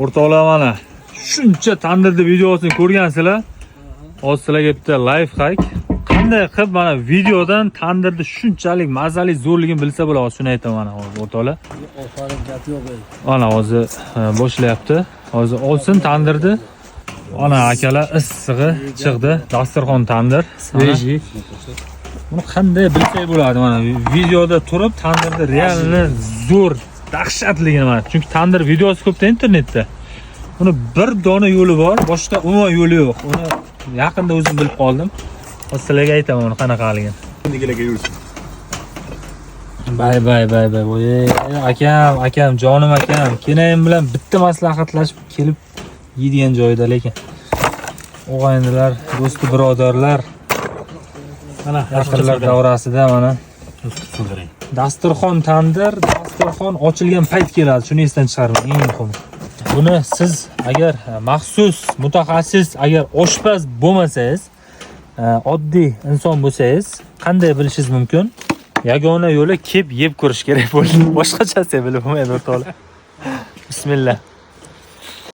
O'rtoqlar, mana shuncha tandirni videosini ko'rgansizlar. Hozir sizlarga bitta лайфхак. Qanday qilib mana videodan tandirni shunchalik mazali zo'rligini bilsa bo'ladi. Hozir shuni aytaman mana hozir, o'rtoqlar. Ofarin, gap yo'q ey. Mana hozir boshlayapti. Hozir olsin tandirni. Mana akalar, issig'i chiqdi. Dasturxon tandir. Свежий. Buni qanday bilsak bo'ladi mana videoda turib tandirni реально zo'r, dahshatligini mana. Chunki tandir videosi ko'pda internetda. Buni bir dona yo'li bor, boshqa umuman yo'li yo'q. Uni yaqinda o'zim bilib qoldim. Hozir sizlarga aytaman uni qanaqaligini. Indigilarga yursin. Bay bay bay bay. Voy, akam, akam, jonim akam. Kenayim bilan bitta maslahatlashib kelib yeydigan joyida lekin. Og'aynilar, do'sti birodarlar, Mana yaqinlar davrasida mana Sug'uring. Dasturxon tandir, dasturxon ochilgan payt keladi. Shuni esdan chiqarmang, eng muhimi. Buni siz agar maxsus mutaxassis, agar oshpaz bo'lmasangiz, oddiy inson bo'lsangiz, qanday bilishingiz mumkin? Yagona yo'li kelib yeb ko'rish kerak bo'ldi. Boshqachasi bilib bo'lmaydi, o'rtoqlar. Bismillah.